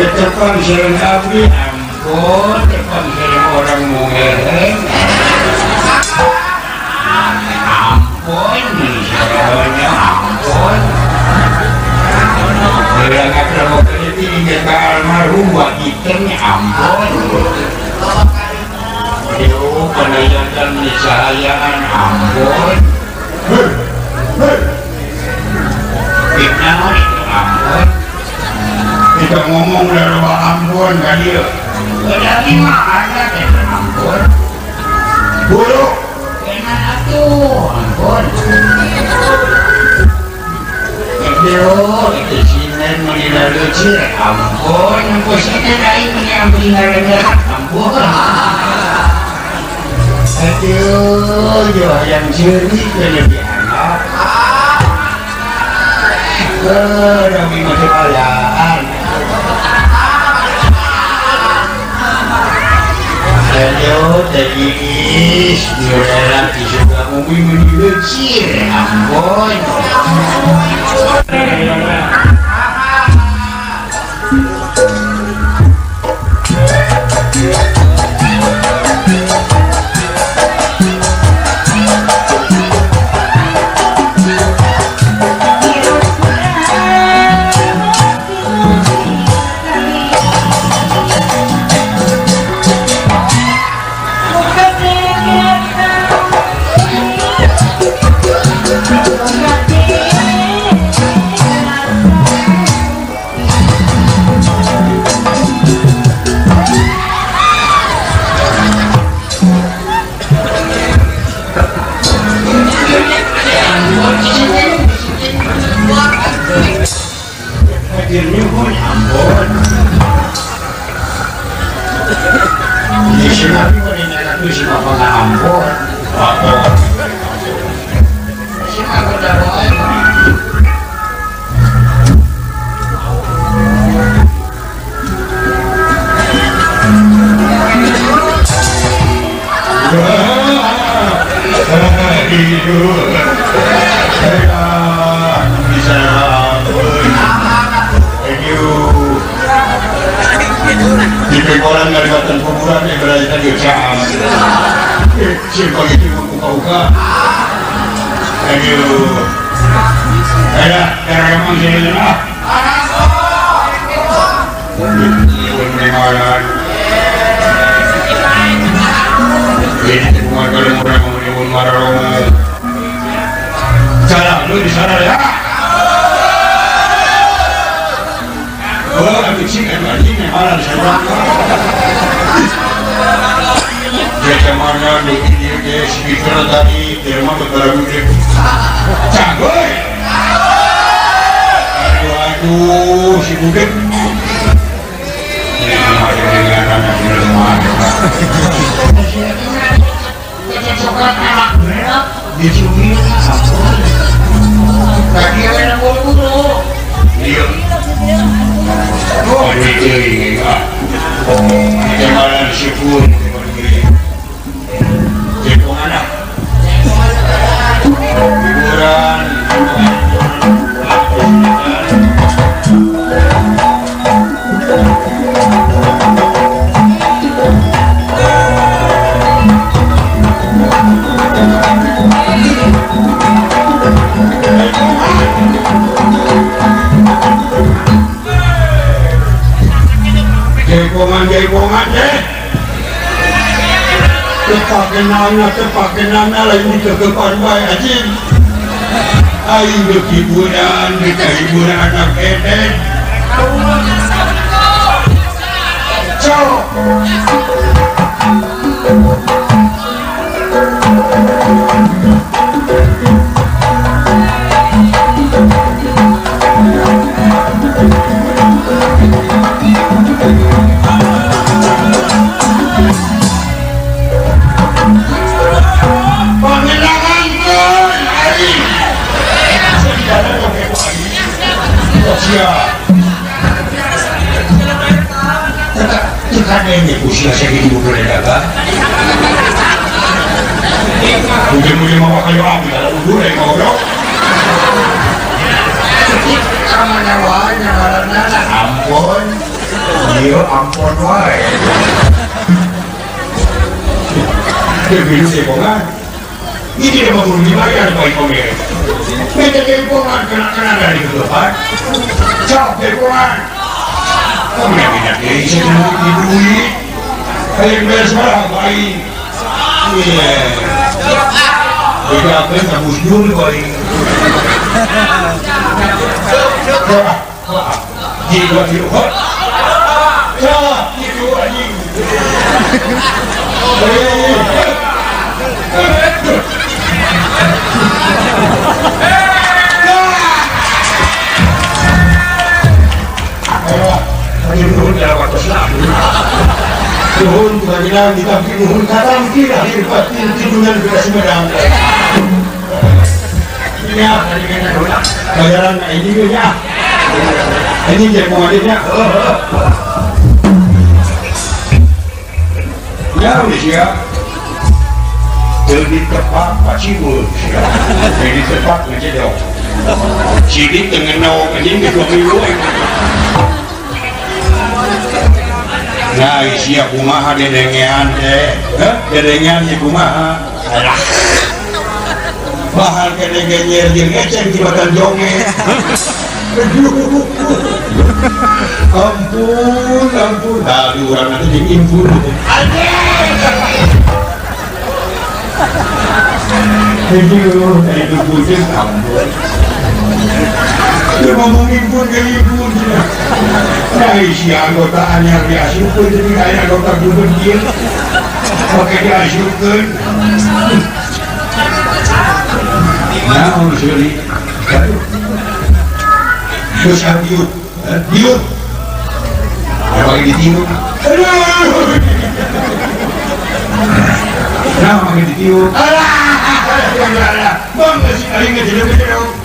Telepon sering abdi, ampun, telepon sering orang mungeren, ampun, misalnya ampun. Bilang apa itu ingat almarhum wajibnya ampun. Yo, penayatan niscayaan ampun. Fitnah itu ampun. Kita ngomong dari ampun kan dia. Dari mana ada ampun? Buruk. Enak tuh ampun. Aduh, itu sinan menilai lucu. Ampun, posisinya lain mengambil ampun. Aduh, yo yang seri lebih anak. Dami masuk. Aduh, tadi is dalam surga umi menyuci, ampun. Terpakai nana lagi terkepan baik aja. Aing berhiburan, kita hiburan anak eden. Cok. Denge usia sakitu dagang. Ujung-ujung mau kayu api kalau udur yang goblok. Kamana wae ngaranna ampun. Ieu ampun wae. Deui jempongan. Ini dia mau dibayar poin pemilik. Beda jempongan kena-kena dari depan. Cok jempongan. Kamu yang minat deh, saya mau duit. Kayak beres barang baik. Iya. Beda apa yang kamu dulu baik. Jiwa jiwa. Cok jiwa anjing. Nuhun keadilan ditampi nuhun katampi lahir batin tidunan kita Sumedang. Ya, bayaran ini ya. Ini jempongannya. Ya, udah siap. Lebih tepat Pak Cibul. Lebih tepat ngecedok. Sidik dengan naung anjing di 2 minggu. Nah, sia kumaha dedengean teh. Heh, dedengean si kumaha. Alah. Bahal kedenge nyer jeung eceng jibatan jonge. Ampun, ampun. Nah, di urang nanti jeung impun. Anjing. Aduh, itu kucing ampun. Dia ngomong impun ke impun. Nah, isi anggota anyar diasupkeun jadi aya anggota gubeun kieu. Oke diasupkeun. Nah, seuri. Terus diuk. Diuk. Apa ditiup? Aduh. Nah, makin ditiup. Alah, alah. Bang, si aing ngejero-ngejero.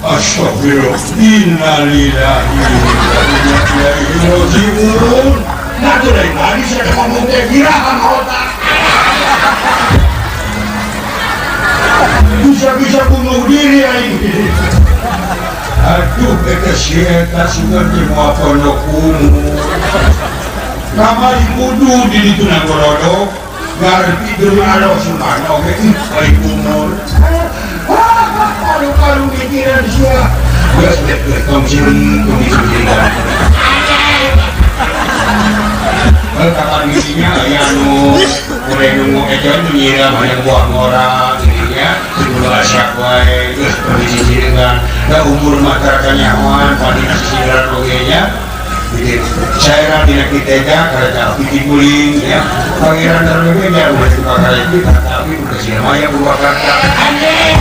Astagfirullah. Innalillahi wa inna ilaihi raji'un. Nah, tuh dari tadi saya ngomong teh girahan otak. Bisa-bisa bunuh diri aing. Aduh, eta si eta sugan di moal pondok umum. Kamari kudu di ditu na gorodok. Ngarti deui aloh sumana oge balik umur. Paru-paru mikiran sia. Geus geus tong siung tong disujikan. Kapan misinya aya nu urang nu ejon nyiram hayang buah ngora jadinya ulah asak wae geus disisireun da umur mah tara kanyahoan padina sisiran oge nya. Jadi cairan dina kitega karena api guling ya. Pangeran Darwin nya ulah suka karena tapi udah sia maya Purwakarta. Anjing.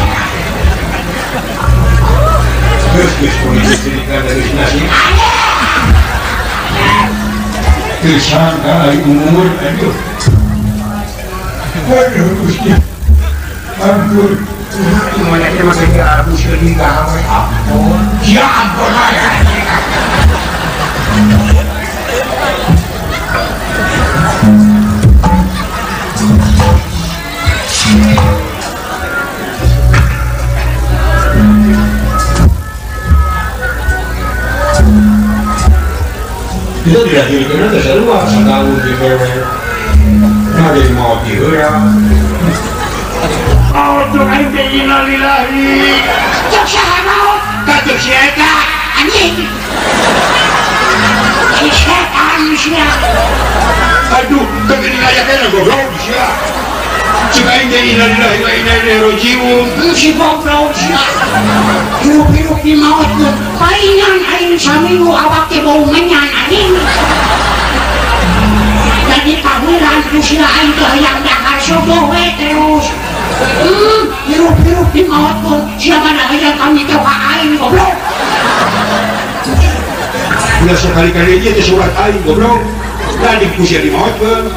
Geus geus polisi dari nasi. Tersangka umur aduh. Aduh Gusti. Ampun. Mana kita masih ke Arab Saudi gawe ampun. Ya ampun aja. Kita dilahirkan ada seluar setahun di bawah. Nah, jadi mau tidur ya. Oh, tuh aing teh innalillahi. Cek saha maot? Ka cek si eta. Anjing. Si setan sia. Aduh, teu geuning aya keneh goblok sia. Cek aing teh innalillahi wa inna ilaihi raji'un. Si goblok sia. Hirup-hirup di maot mah. Palingan aing saminggu awak teh bau menyan anjing. Jadi pahuran usia aing teh hayang dahar subuh we terus. Hirup-hirup di maot mah sia mana hayang kami teh ka aing goblok. Ulah sekali-kali aja teh surat aing goblok. Tadi usia di maot mah.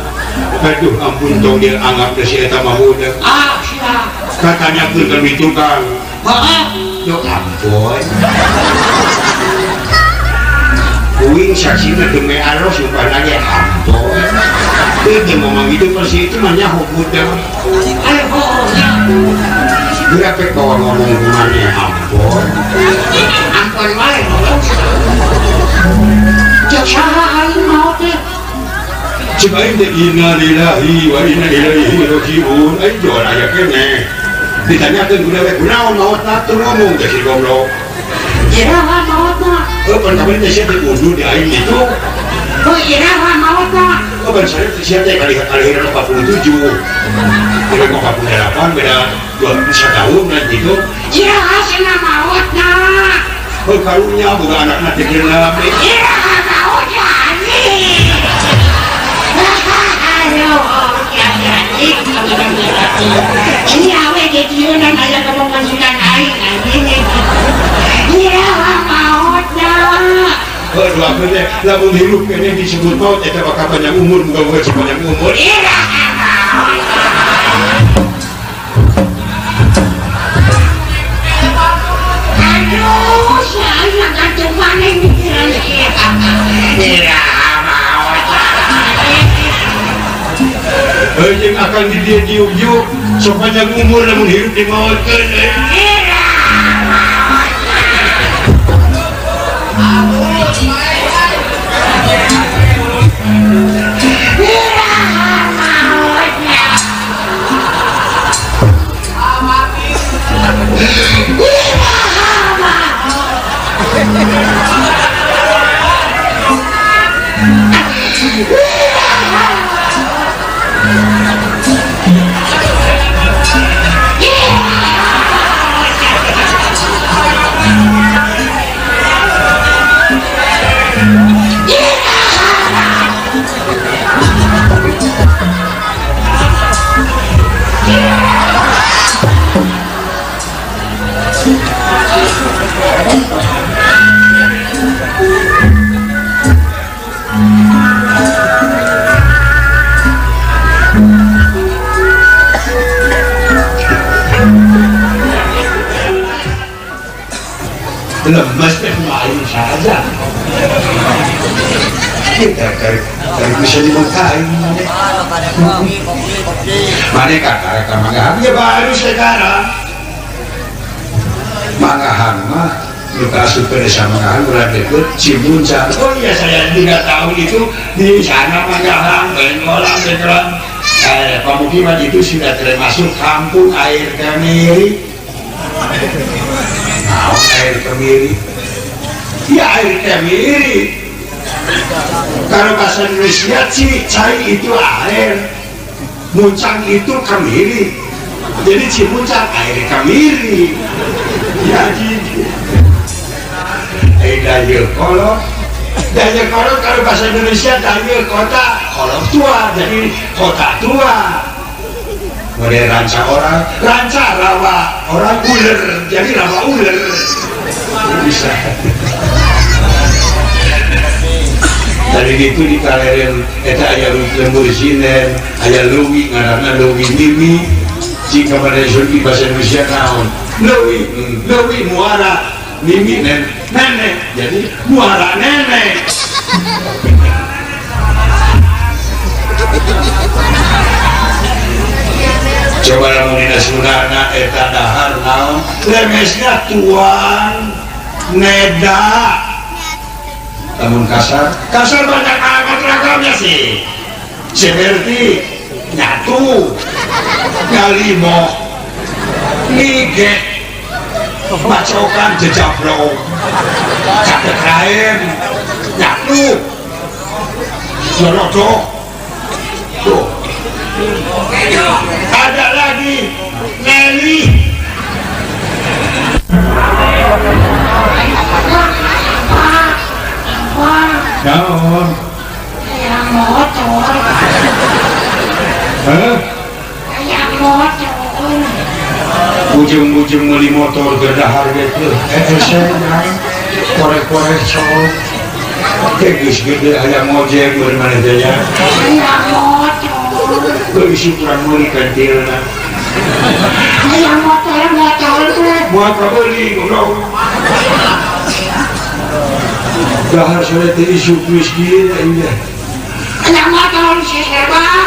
Aduh ampun tong dia anggap teh si eta mah budak. Ah sia. Katanya pun kan ditukang. Heeh. Yo ampun. Kuing saksina demi Allah supaya nanya ampun. Itu ngomong gitu persi itu mah nyaho budak. Berapa bawa ngomong kumane ampun. Ampun wae ngomong. Cek saha aing maot teh? Cek aing teh innalillahi wa inna ilaihi rajiun. Aing jual aya keneh. Ditanyakeun ku dewek kunaon maotna teu ngomong teh si goblok. Iraha maotna? Heuh pan kamari teh sia teh kudu di aing ditu. Oh iraha maotna? Oh ban saya teh sia teh kalihiran 47. Beda 48 beda 2 tahun kan gitu. Iraha cenah maotna? Oh karunya boga anakna teh genep. Iraha maotna anjing. Aduh, ya anjing. Sia we didieunan aya kapamanjikan aing anjing. Iraha maotna? Oh dua teh lamun hirup keneh disebut maot eta bakal panjang umur muga-muga panjang umur. Iraha maotna? Aduh, sia gantung maneh mikiran ieu. Iraha maotna? Jeung akan di dieu diuk-diuk sok panjang umur lamun hirup dimaotkeun. Iraha maotna? Iraha maotna? Iraha maotna? Lemas teh main saja. Kita cari bisa dimakan. Mana kata Manggahan ya baru sekarang. Manggahan mah luka asup ke desa Manggahan mulai deket Cimuncang. Oh iya saya tidak tahu itu di sana Manggahan, Bengkolang, Bengkolang. Pemukiman itu sudah termasuk kampung air kemiri. Nah, air kemiri. Ya air kemiri. Kalau bahasa Indonesia cai itu air, muncang itu kemiri. Jadi Cimuncang air kemiri. Ya gitu. Dayakolot. Dayakolot kalau bahasa Indonesia daya kota, kolot tua. Jadi kota tua. Model ranca orang, ranca rawa, orang ular, jadi rawa ular. Bisa. Dari itu di kaleren eta aya lembur sinen, aya leuwi ngaranna leuwi mimi. Jika pada surgi bahasa Indonesia naon? Leuwi, leuwi muara, mimi nenek. Jadi muara nenek. Coba lamun dina Sundana eta dahar naon? Lemesna tuang neda. Lamun kasar, kasar banyak amat ragamnya sih. Seperti nyatu, ngalimo, nige, bacokan jejablong, capek lain, nyatu, nyolodok, tuh. Ada lagi Nelly. Naon? Hayang motor. Hah? Hayang motor. Ujung-ujung meuli motor gerdahar gitu. Korek-korek sok. Oke geus gede hayang ngojek beun maneh teh nya. Hayang motor. Geus kurang meuli kantilna. Hayang motor motor. Moal kabeli goblok. Dahar sore teh isuk miskin aing teh. Hayang motor si hebat.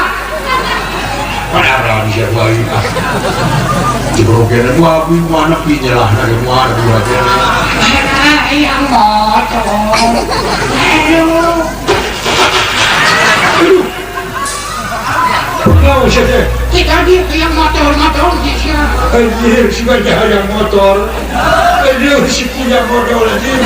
Dibrogena dua abi mana pinyelahna ge moal dua teh. Hayang motor. Aduh. Aduh. Kau saja. Kita dia hayang motor-motor sia. Anjir, si banyak hayang motor. Aduh, si punya modal anjir.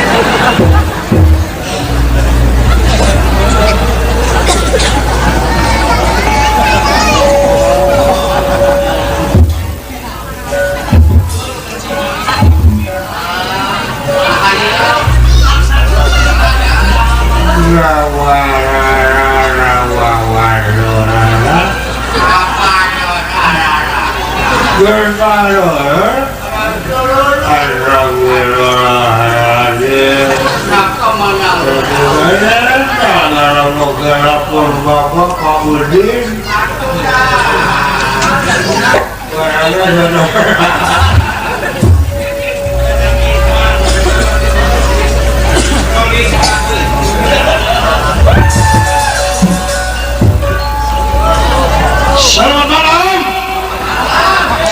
Selamat malam.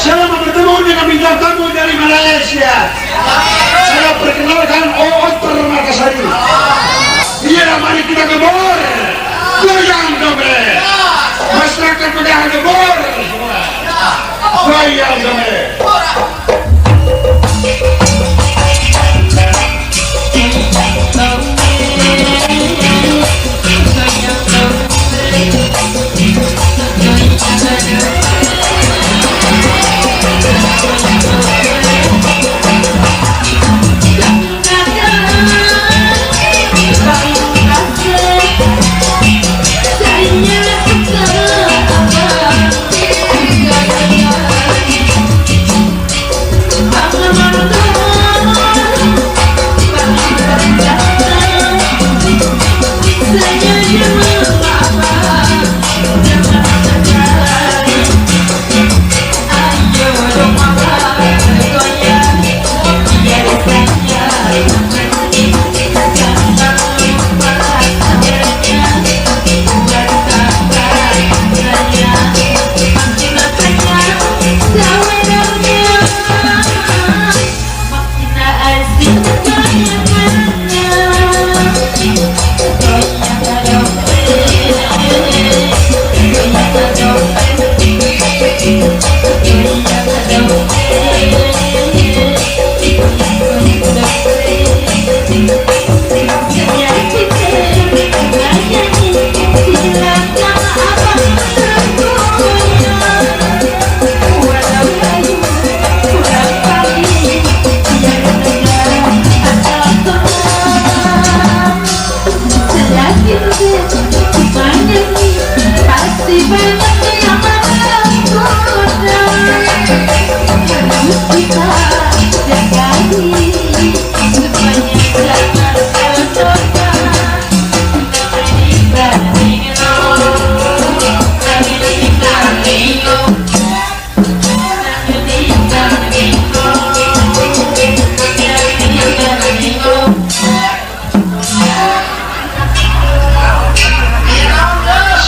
Selamat bertemu dengan bintang tamu dari Malaysia. Saya perkenalkan Oot Permatasari. Iya, mari kita gebor. Goyang dobre. Masyarakat udah gebor. Goyang dobre.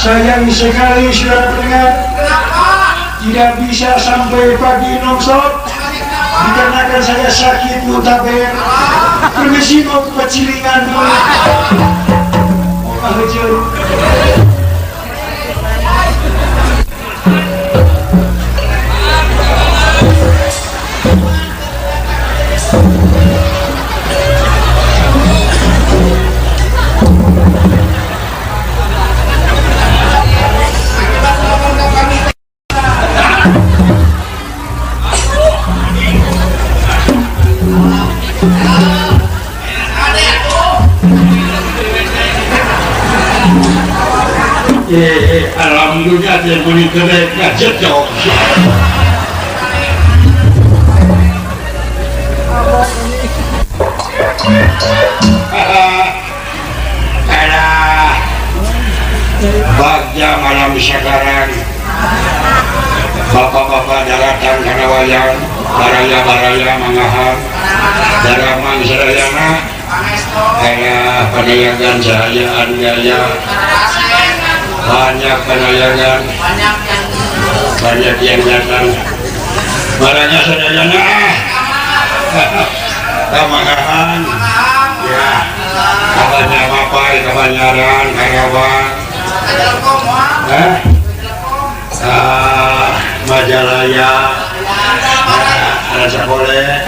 Sayang sekali sudah pendengar, tidak bisa sampai pagi nonstop dikarenakan saya sakit muntaber. Permisi mau ke pecilingan dulu. Oh, alhamdulillah dia boleh kena ngajar jauh. Alah, bagja malam sekarang, bapak-bapak daratan karena wayang, baraya-baraya mangahar, daraman serayana, alah penayangan cahayaan gaya. Banyak penayangan, banyak yang datang. Barangnya sadayana kamangahan ya kabarnya mapai kabanyaran Karawang Majalaya Raja Boleh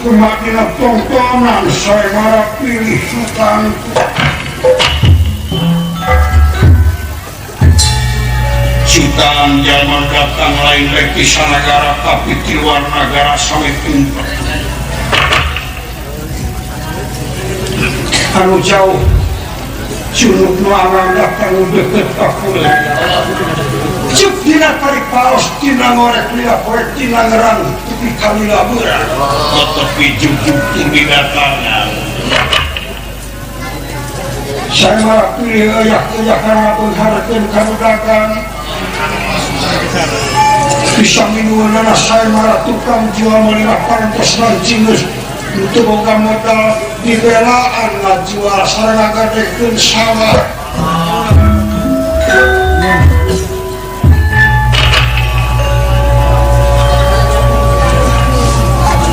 Kumakina tontonan saya marah pilih sultan Sultan zaman datang lain rek nagara tapi di luar nagara sampai tumpah anu jauh cunuk nu arang datang deket ka kula cuk dina tarik paos dina ngorek lila poek dina ngerang tepi kalila beurang tepi jujuk tinggi datangan saya malah pilih eyak-eyak karena penghargaan kanu dagang bisa minuanana saya malah tukang jual melirah parantos lancingus untuk boga modal dibelaan ngajual sareng ngagadekeun sawah.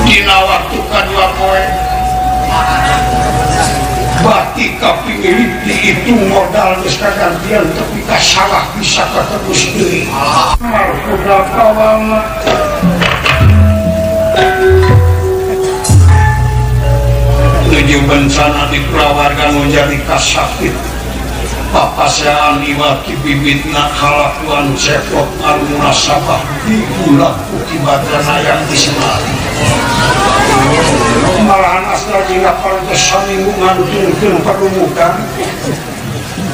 Dina waktu kadua poe bati kapingin dihitung modal geus kagantian tapi ka sawah bisa katebus deui. Markuda kawal tujuh bencana di kulawarga nu jadi kasakit papasean iwati bibitna kalakuan cepot anu munasabah diulah ku kibadrana yang disemari malahan asal dina parantos saminggu ngantungkeun padumukan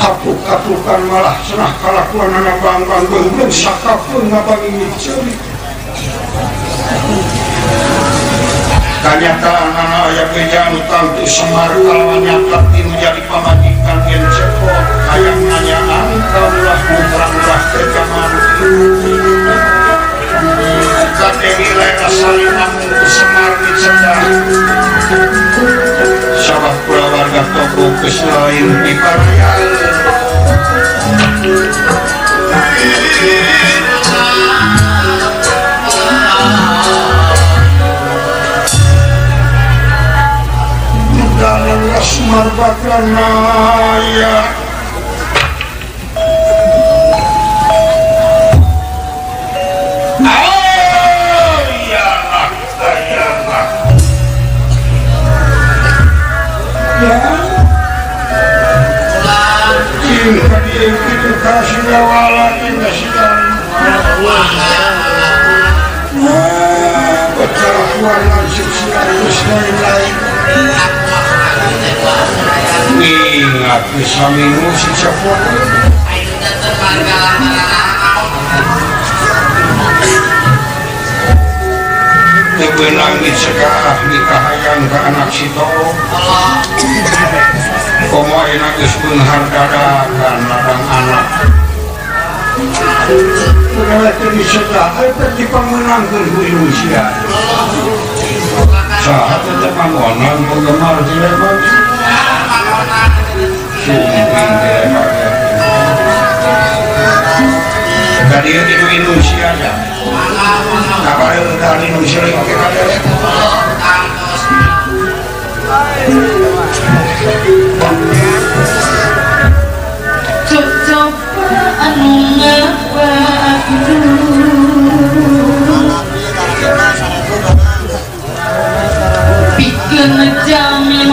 apuk-apukan malah cenah kalakuanana bangkang beungeut sakapeung ngabangi ceuli kanyataan anak aya beja anu tangtu Semar kalawan nyata tinu jadi pamajikan yen cepot hayang nanyaan kaulah mutrang-ulah teh ka Dewi Lela Salimah ku Semar dicegah sabab kulawarga toko geus lain diparayaeun. Dalam Semar Bagranaya ingat bisa minggu si cepot tebenang dicegah nikah hayang ke anak si Toro komo enak geus beunghar dadakan ladang anak udah teu dicegah teh dipangeunangkeun ku Indonesia saha teh pangonan penggemar Cirebon sumping Cirebon tadi itu Indonesia ya kabar dari Indonesia lagi pakai kabar anu ngapakku pikeun jamin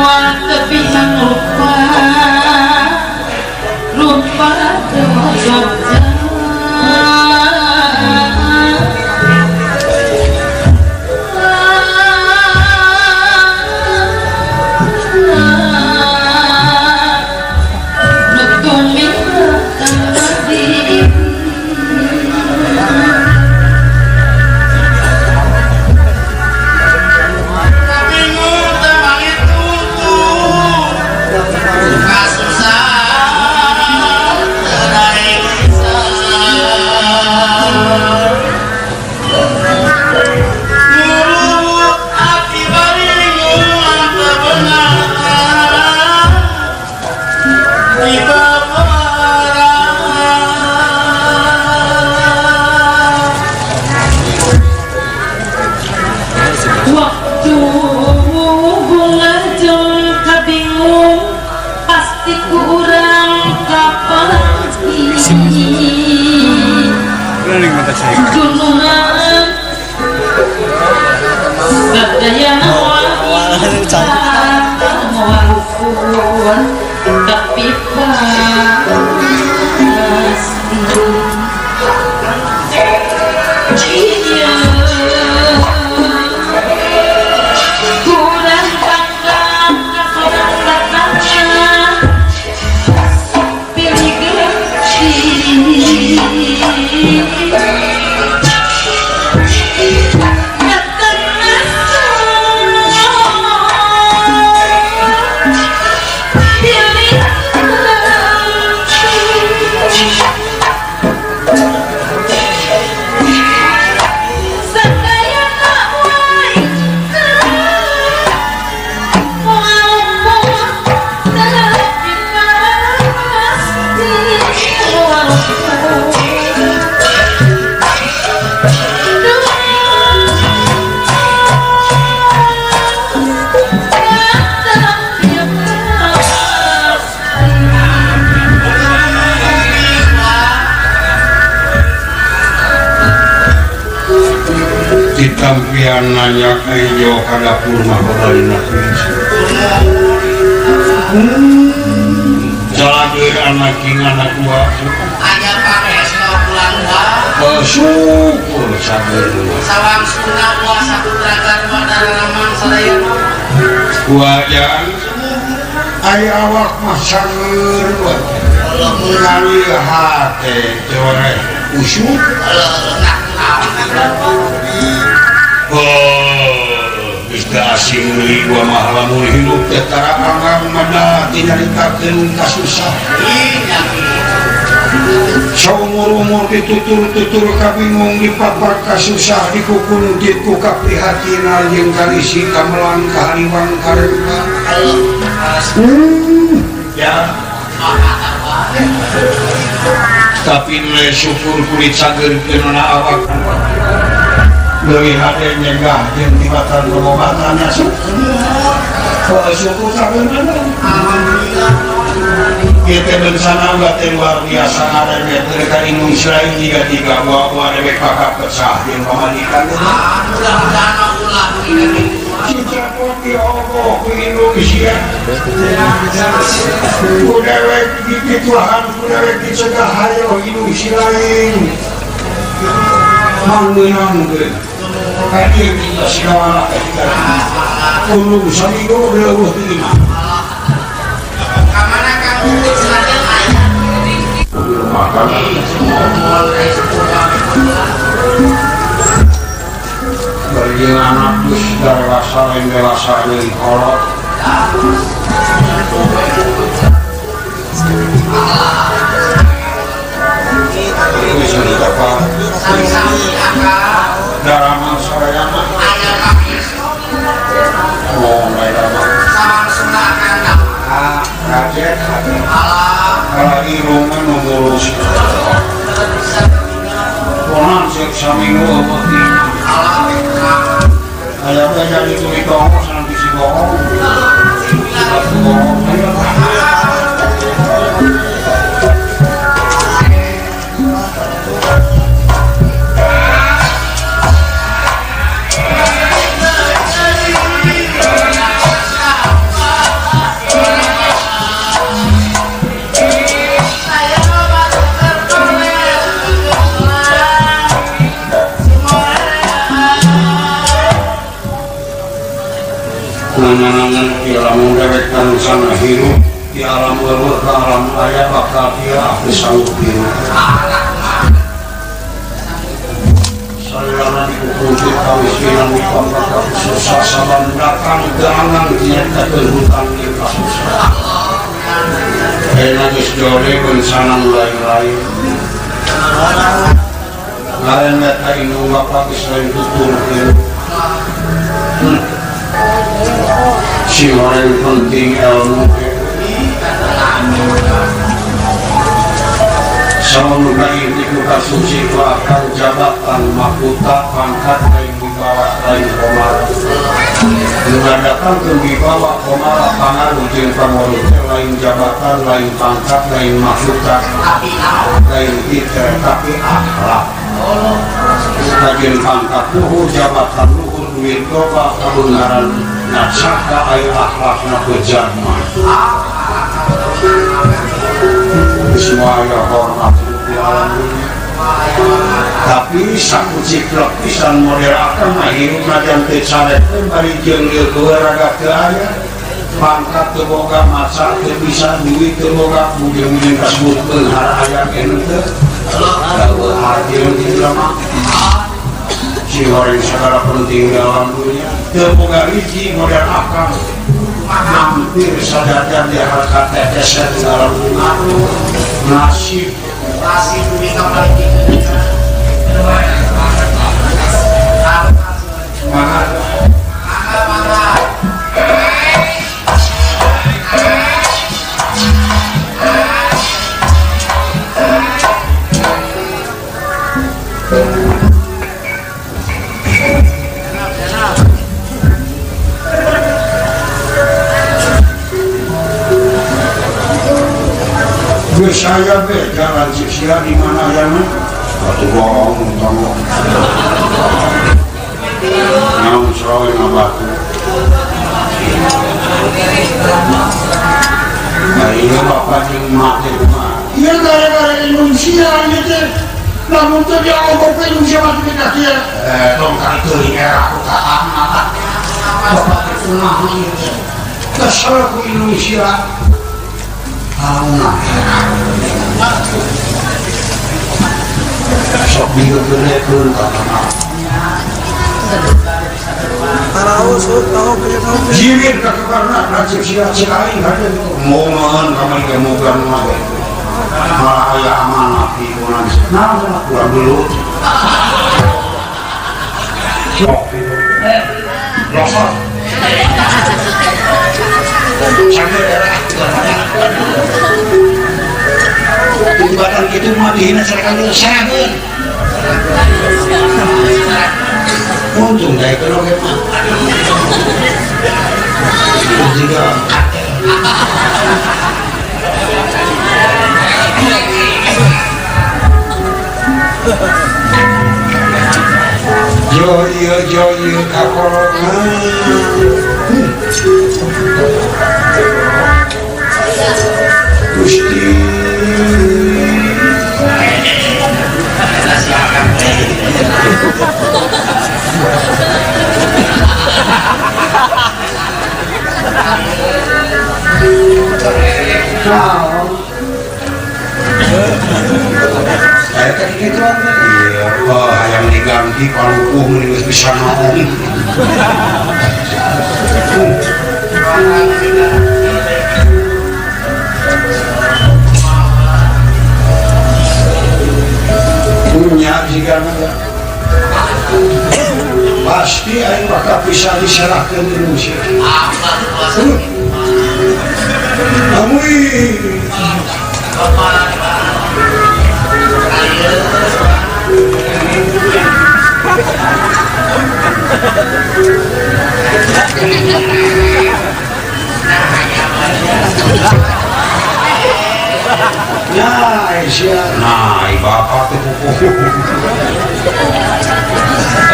Gunungan sadayana walaupun tapi pasti kurang pangkat kasoran pilih ganti. Ditampian nanya hijau ka dapur mah babalina jalan anak king anak gua aya pangesna pulang wae syukur sager sawang sunah puasa putra garwa daralaman sadayana wajang aya awak mah sager ngali hate teh usuk oh geus asing deui gua mah lamun hidup teh tara anggang mada dinaritakeun kasusah. Saumur-umur ditutur-tutur kabingung dipapar kasusah dikukuntit ku kaprihatina jeung karisi kamelang kahariwang karempa. Ya. Tapi nilai syukur kulit sageurkeun na awak. Leuwih hade nyegah jeung tibatan pengobatan syukur. Syukur sageurkeun. Alhamdulillah. Ieu teh bencana teh luar biasa ngarembet ka Indonesia lain jiga tiga buah-buah rebek pakak pecah jeung pamajikan. Mudah-mudahan ulah citra putih Allah ku Indonesia. Ku dewek dipituhan, ku dewek dicegah hayo Indonesia lain. Mangmeunangkeun. Ka dieu kita segala kita. Ulung saminggu leuweuh ti imah. Kamana Kang Uut senajan aya. Bagi anak geus dewasa lain dewasa deui kolot. Geus apa? Sami-sami akang. Daraman sarayana. Aya pangestu. Oh, daraman. Sawang akang. Ah, kaget. Alah. Kalau irung mah nu ngurus. Konan seuk saminggu eueuh ti. Alah. Aya teh jadi tuli bohong sanang bisi bohong. Bohong. Nangan di alam dewek sana hirup di alam leuweuh ka alam aya bakal dia aku sanggup hirup. Salilana dikukuntit kamiskinan dipangkat kasusah saban datang geangan dinyatakeun hutang jeung kasusah. Ayeuna geus jole bencana nu lain-lain. Lain eta indung bapa geus lain tutur hirup. Si orang penting ilmu sama muka inti muka suci ku akan jabatan mahkota pangkat lain wibawa lain komara mengadakan wibawa komara pangaruh jeung pangaruh lain jabatan lain pangkat lain mahkota lain titer tapi akhlak. Kajen pangkat luhur, jabatan luhur, duit loba, kabeungharan nacaka aya akhlakna bejat mah. Semua aya hormat di alam dunia. Tapi sakuciplek pisan model akang mah hirupna jang teu carekeun bari jeung leueur raga teu aya. Pangkat teu boga, maca teu bisa, duit teu boga, mujung-mujung kasebut beunghar aya keneh teu. Eueuh harti nu lama. Si goreng segala penting dalam dunia teu boga hiji model akang hampir sadadan di harga tetesan dalam bunga nasib nasib duit kamari semangat. Saya beda lanjut sia di mana yang batu gorong tongok naon sroe ngabatu nah iya bapak jeung mak teh kumaha ieu gara-gara Indonesia ieu teh lamun teu diogok ke Indonesia mah teu kieu tong ka teuing era ku ka bapak teh kumaha ieu teh kesel ku Indonesia. Sok digegerekeun ka tanah. Jiwit ka karena nasib sia cek aing hade mongan kamari ge mogan mah. Malah aya amanah di urang. Naon mah kurang gelut. Sok Losor. Tibatan kitu mah dihina sarakan teh sarakeun. Untung daekeun oge mah. Jiga katel. Jo ieu jo ieu kakolongan. Gusti saya kan gitu iya, wah yang diganti palupuh mending geus bisa ngomong. Punya jika pasti aing bakal bisa diserahkeun Indonesia. Amuy. Nah, Aisyah. Nah, bapak tuh kuku.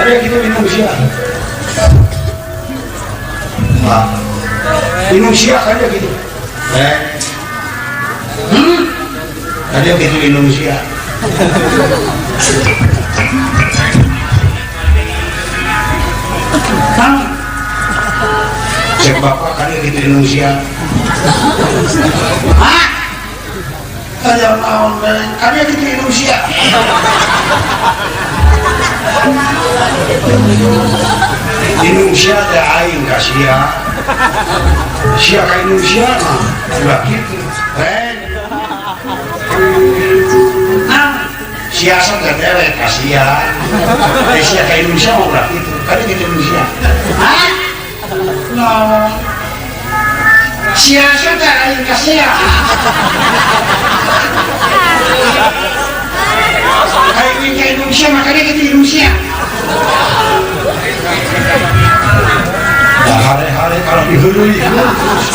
Ada gitu Indonesia. Nah, Indonesia kan ya gitu. Ada gitu Indonesia. Kan? Cek bapak kan ya gitu Indonesia. Hah? Ada naon kan ya gitu Indonesia. Indonesia teh aing ka sia. Sia ka Indonesia mah ulah kitu. Nah, siasat teh dewek ka sia. Sia ka Indonesia mah ulah kitu. Kan gitu Indonesia. Hah? Naon? Siasat teh aing ka sia. Aing ka Indonesia makanya gitu Indonesia. Nah, hari-hari kalau dihului terus.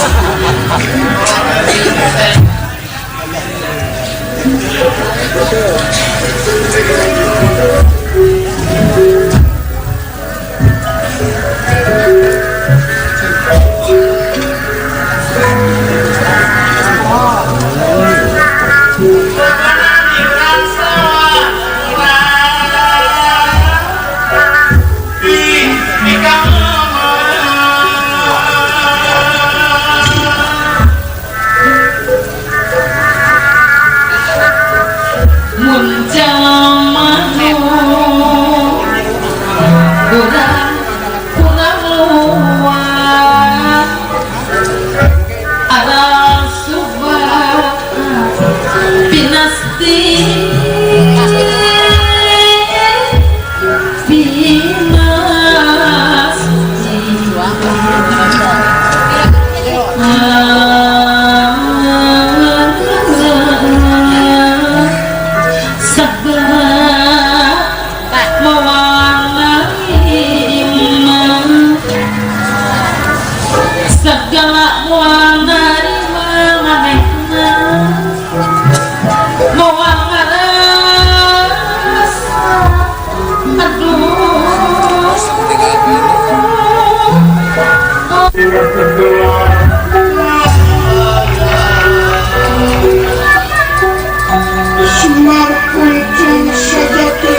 Semar kuncung sejati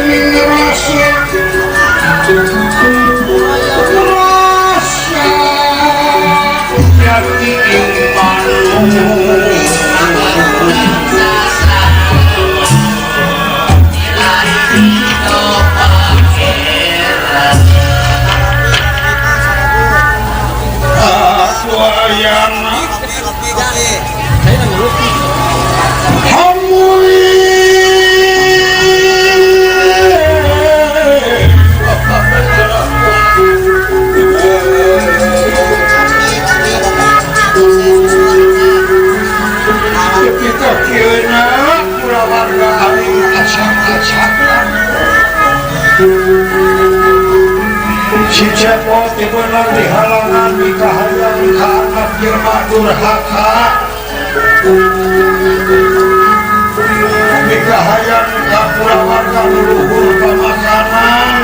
rasa rasa jati ing si cepot dibenang dihalangan dikahayang ka anak jelma durhaka dikahayang ka kulawarga leluhur pamakanan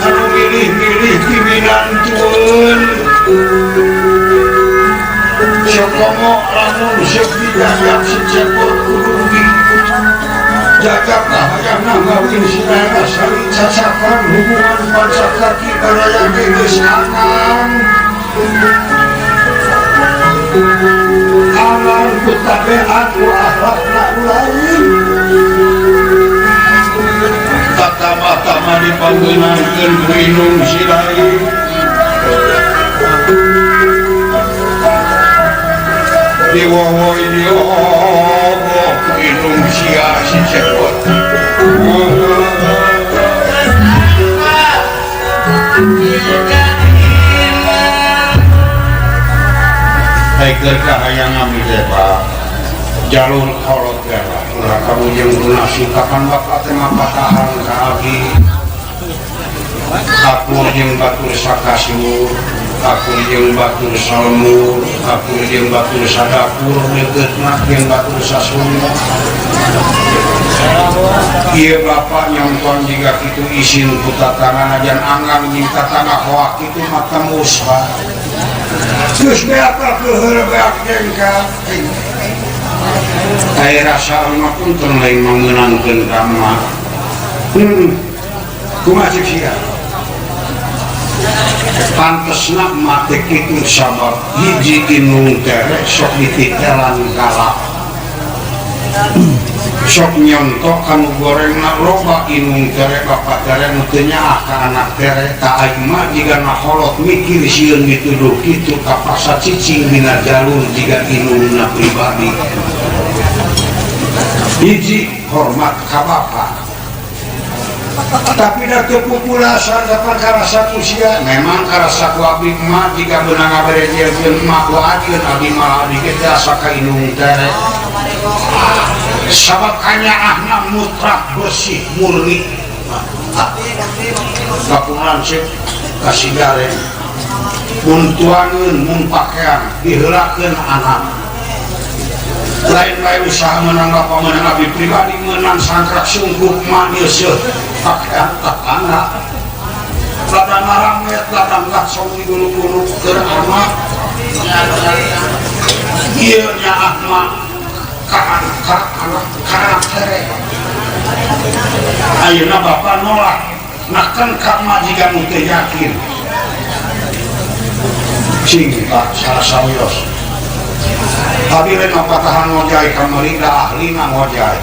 anu milih-milih diminantueun sokomo lamun seuk dijajak si cepot kudu jajak kahayangna ngawin sinaya sari cacakan hubungan pancakaki baraya geus akang alang ku tabeat ku akhlakna lain tatama-tama dipanggeunangkeun ku indung si lain diwowoy diogoh ku indung sia si cepot. Baiklah kahayang abdi teh Pak jalur kolot teh Pak ulah kamu jeung lunasi kapan bapak teh mapatahan ka abdi akur jeung batur sakasur akur jeung batur salmur akur jeung batur sadapur deukeutna jeung batur sasunda. Ieu bapak nyonton jiga kitu isin ku tatangga najan anggang jeung tatangga hoak kitu mah tembus Pak. Geus beak keuheur beak jengka. Ai rasa mah punten lain mangeunangkeun ka emak. Kumaha cek sia? Pantesna emak teh kitu sabab hiji inung tere sok dititelan galak. Sok nyontok kanu gorengna loba inung tere bapak tere nu teu nyaah ka anak tere ka aing mah jigana holot mikir sieun dituduh kitu kapaksa cicing dina jalur jiga inungna pribadi. Hiji hormat ka bapak tapi da teu pupulasan da karasa ku sia memang karasa ku abdi mah jiga beunang ngaberejekeun emak ku adieun abdi mah abdi ge teu asa ka inung tere sabab kanyaahna mutlak bersih murni. Kampung lanceuk kasigaren mun tuangeun mun pakean diheulakeun anak Lain-lain usaha menang bapak menang abdi pribadi menang sangkrak sungguh manis pakaian tetangga ladang ngaramet ladang langsung di gunung-gunung keur anak ieu nyaah mah ka anak karakter ayeuna bapak nolak nakan ka majikan teu yakin cing pak salah sawios abi lain mapatahan ngojay kamari da ahlina ngojay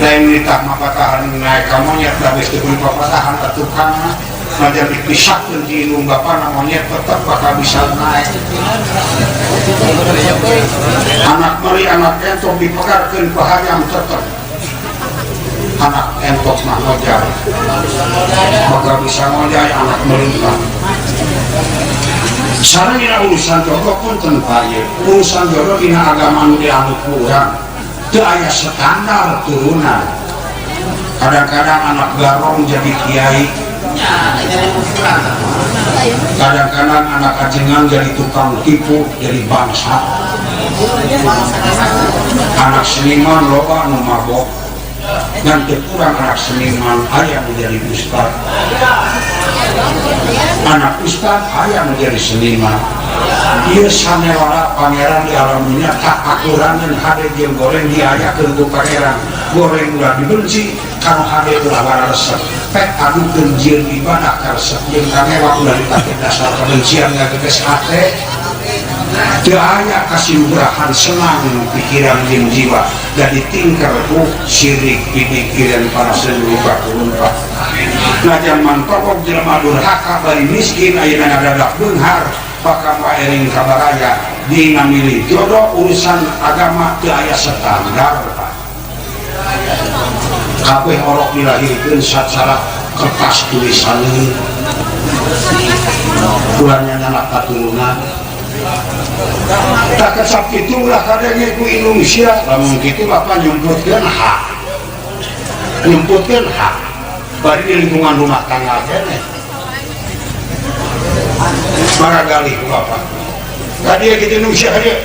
lain nitah mapatahan naik ka monyet da geus teu kudu papatahan ka tukangna najan dipisahkeun di indung bapana monyet tetep bakal bisa naik anak meri anak entok dipegarkeun ku hayam tetep anak entok mah ngojay bakal bisa ngojay anak melimpah. Sareng dina urusan jodoh punten Pak ieu urusan jodoh dina agama nu dianut ku urang teu aya standar turunan. Kadang-kadang anak garong jadi kiai, kadang-kadang anak ajengan jadi tukang tipu, jadi bangsa. Anak seniman loba nu mabok, dan teu kurang anak seniman aya nu jadi ustad. Anak ustad aya nu jadi seniman. Ieu sanewara pangeran di alam dunia tak akuraneun hade jeung goreng diayakeun ku pangeran. Goreng ulah dibenci, kanu hade ulah wararesep. Pek adukeun jieun ibadah karesep jeung kangewa ulah dipake dasar kebencian ngageges hate. Teu aya kasimburahan senang pikiran jeung jiwa da ditingker ku sirik pikiran para seluruh kulumpak. Najan mantokok jelema durhaka bari miskin ayeuna ngadadak beunghar bakal waering kabaraya dina milih jodoh urusan agama teu aya standar Pak. Kabeh orok dilahirkeun sacara kertas tulisaneun. Ulah nyanak katurunan. Tak kesap kitu ulah kadenge ku Indonesia lamun kitu bapak nyumputkeun hak. Nyumputkeun hak. Bari di lingkungan rumah tangga keneh. Maragali ku bapak. Tadi kitu Indonesia hadieu.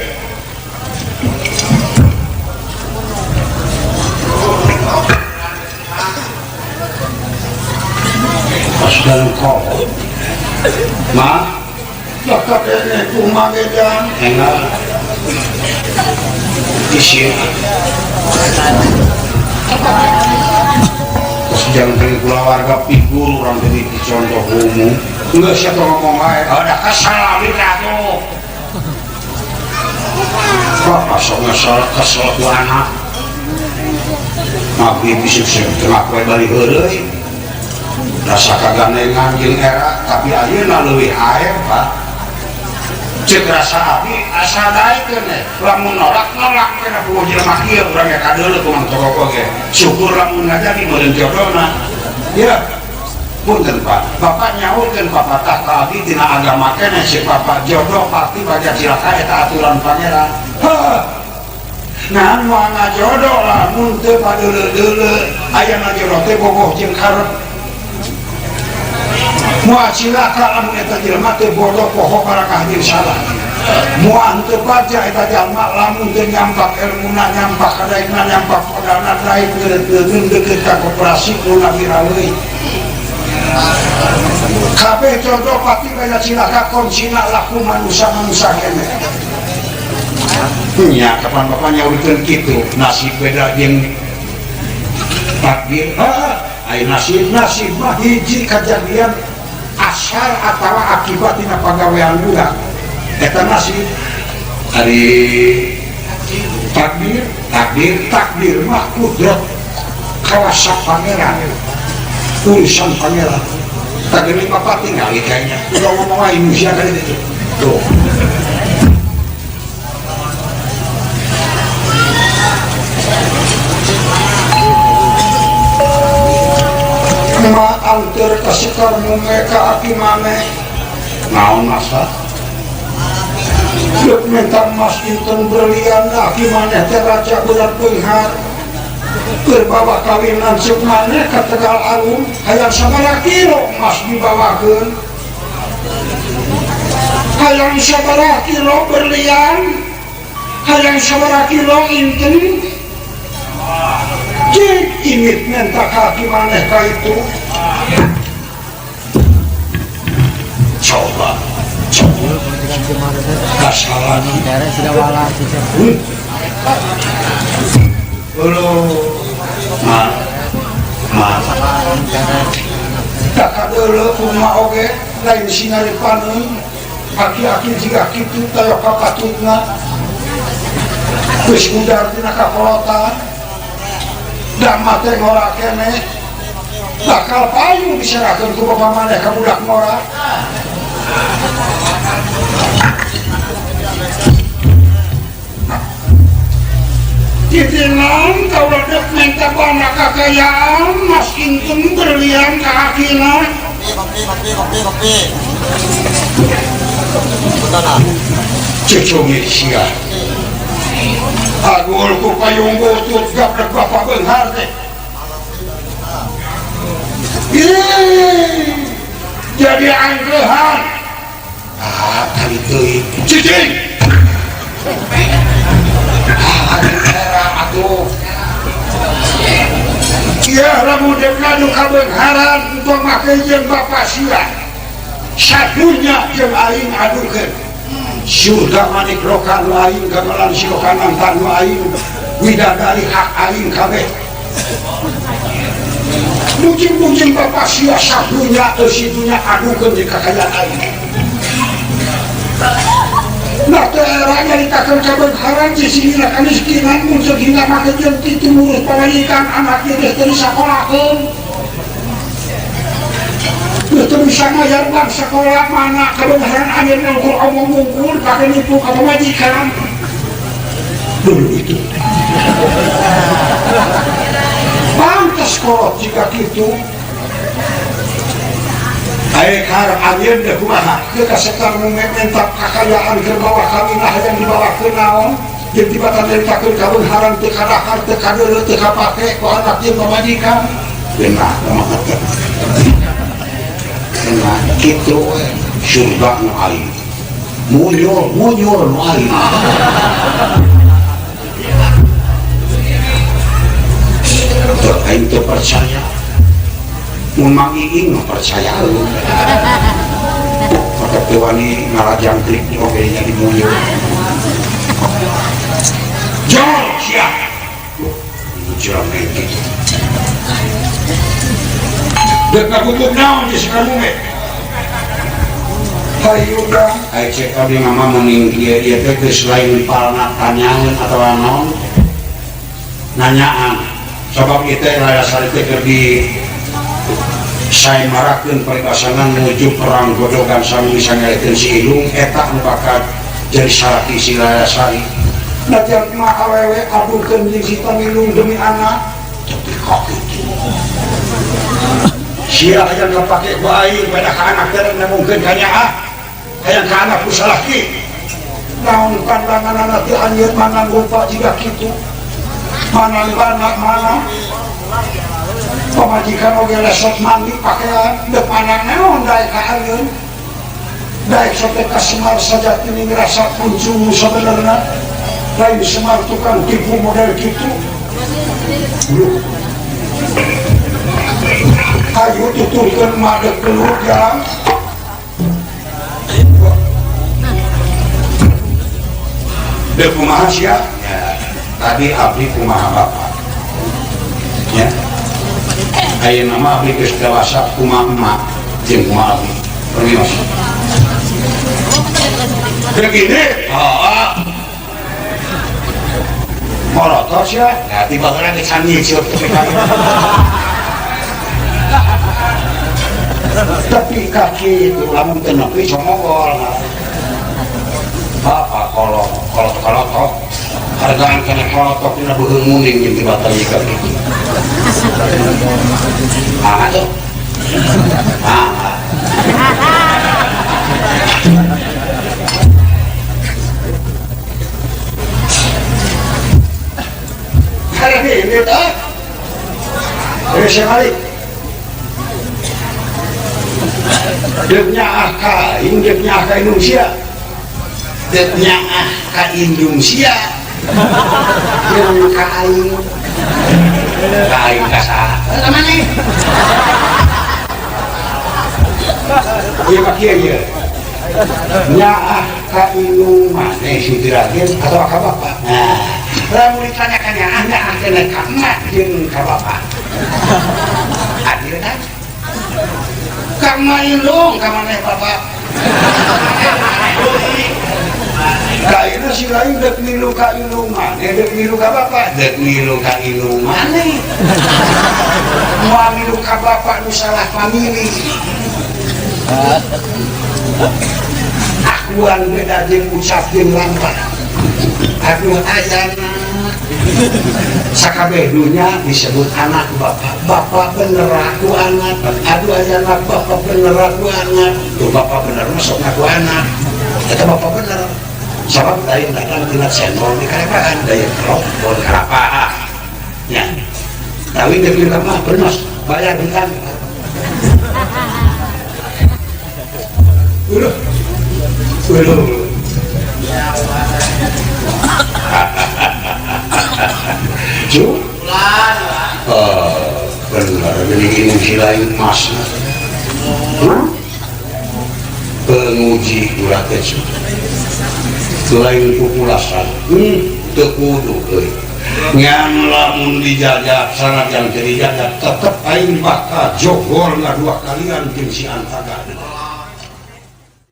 Pas dalam kau. Ma bapak kene kumaha gedan engal isieun terus jangan dari keluarga figur orang jadi contoh umum enggak siapa ngomong ae ada kesal abdi atuh bapak sok ngesel kesel ku anak abdi bisa tengah poe bali heureuy rasa kagandengan jeung era tapi ayeuna leuwih aep Pak cek rasa abdi asa daekeun lamun nolak nolak kana puguh jelema kieu urang ge kadeuleu kumaha tokoh ge syukur lamun ngajadi meureun jodona ya punten Pak bapak nyaurkeun papatah ka abdi dina agama keneh cek bapak jodoh pasti baca cilaka eta aturan pangeran heuh nah moal ngajodoh lamun teu padeuleu-deuleu aya ngajodoh teh bogoh jeung karep moal cilaka lamun eta jelema teu bodoh poho barakah jeung salah moal teu baca eta jalma lamun teu nyampak elmuna nyampak kadaekna nyampak modalna daek ngeureut deukeut ka koperasi ku nabi raweuy kabeh jodoh pati baya cilaka kuncina laku manusia-manusia keneh nya kapan bapak nyaurkeun kitu nasib beda jeung takdir ai nasib nasib mah hiji kajadian asal atawa akibat dina pagawean urang eta nasib ari takdir takdir takdir mah kudrat kawasa pangeran urusan pangeran takdir bapak tinggal kayaknya udah ngomong aja Indonesia kali itu tuh ma anteur ka sekar mume ka aki maneh naon masa deuk minta emas inten berlian aki maneh teh raja budak beunghar keur bawa kawinan ceuk maneh ka Tegal Arum hayang sabaraha kilo emas dibawakeun hayang sabaraha kilo berlian Hayang sabaraha kilo inten cik ingit menta kaki maneh ka itu. Coba coba kasalah ma ma tak deuleu kumaha oge lain singaripaneun aki-aki jiga kitu taya kapatutna geus udar tina kakolotan dan mate ngora keneh bakal payu diserahkeun ku bapa maneh ka budak ngora. Titinan kaula dek minta bana kakayaan mas inten berlian ka akina. Kopi. Cucungit sia. Agul ku payung butut gabrek bapak beunghar teh. Jadi angkeuhan. Ah, kali teuing. Cicing. Ah, era atuh. Ieu lamun dek ngadu kabeungharan entong make jeung bapak sia. Sadunya jeung aing adukeun. Surga manik rokan aing gamelan sirokan antanu aing widadari hak aing kabeh. Mujing-mujing bapak sia sadunya teu situnya adukeun di kakayaan aing. Nah teh era nyaritakeun kabeungharan sisina kamiskinan mun hingga make jeung kitu ngurus pamajikan anak ieu teh teu disakolakeun. Teu bisa mayar uang sekolah mana kabeungharan anjeun ngukur omong mungkur pake nipu ka pamajikan. Dulu itu. Pantes kolot jika kitu. Aek harap anjeun deh kumaha teu kasetan nu minta kakayaan keur bawa kawinah hayang dibawa ke naon jeung tibatan nyaritakeun kabeungharan teu kadahar teu kadeuleu teu kapake ku anak jeung pamajikan. Beunah nah kitu we surga nu aing munyul munyul nu aing. Teu aing teu percaya mun Mang Iing mah percaya maka teu wani ngarajangkrik oge nya di munyul. Jol sia jelema kitu dek ngaguguk naon di Sukabumi. Hayu urang ai cek abdi mama mending kieu ieu teh geus lain palna tanyaeun atawa naon nanyaan sabab ieu teh Layasari teh keur di saemarakeun paribasanan menuju perang godogan sami bisa ngalehkeun si Ilung eta nu bakal jadi salaki si Layasari. Najan mah awewe adukeun jeung si Pamilung demi anak tapi kok kitu sia hayang kapake ku aing pada ka anak teh mungkin kanyaah hayang ka anak ku salaki naon pandanganana teh anjeun mana rupa jiga kitu mana bana mana pamajikan oge lesot mandi pakaian depanan naon daek ka anjeun daek sampai ka Semar sajatine ngrasa kuncung sabenerna lain Semar tukang tipu model kitu. Ayo tuturkeun madeg keluar jalan. Dek kumaha sia? Ya, tadi abdi kumaha bapak. Ya. Ayeuna mah abdi geus dewasa kumaha emak jeung kumaha abdi. Permios. Dek ini? Heeh. Morotos ya? Ya tiba heula geus nyicil tapi kaki itu lamun teu nepi congol. Bapak kolot kolot kolotok hargaan kana kolotok dina beuheung muning jeung tibatan ieu kaki. Ah tuh. Ah. Hari ini teh. Sekali. Deuk nyaah ka aing, deuk nyaah ka Indonesia. Dek nyaah ka indung sia jeung ka aing. Ka aing ka saha? Ka maneh? Ieu mah kieu ieu. Nyaah ka indung maneh si Raden atau ka bapak? Nah, lamun ditanya ka nyaah, nyaah keneh ka emak jeung ka bapak. Adil kan? Ka emak indung, ka maneh bapak. Ka ieu si lain dek milu ka indung maneh, dek milu ka bapak, dek milu ka indung maneh. Moal milu ka bapak nu salah pamilih. Akuan beda jeung ucap jeung lampah. Aduh ayana. Sakabeh dunya disebut anak bapak. Bapak bener aku anak. Aduh ayana bapak bener aku anak. Tuh bapak bener masuk aku anak. Eta bapak bener. Sabab lain datang tina cendol di kalapaan, daya kerok bon kalapa. Ya. Tapi demi mah bener bayar hutang. Udah. Udah. Cu? Oh, bener ini si lain mas. Penguji ulah teh. Lain pupulasan. Teu kudu euy. Ngan lamun dijajah sanajan teu dijajah tetep aing bakal jogor ngadua kalian jeung si Antaga.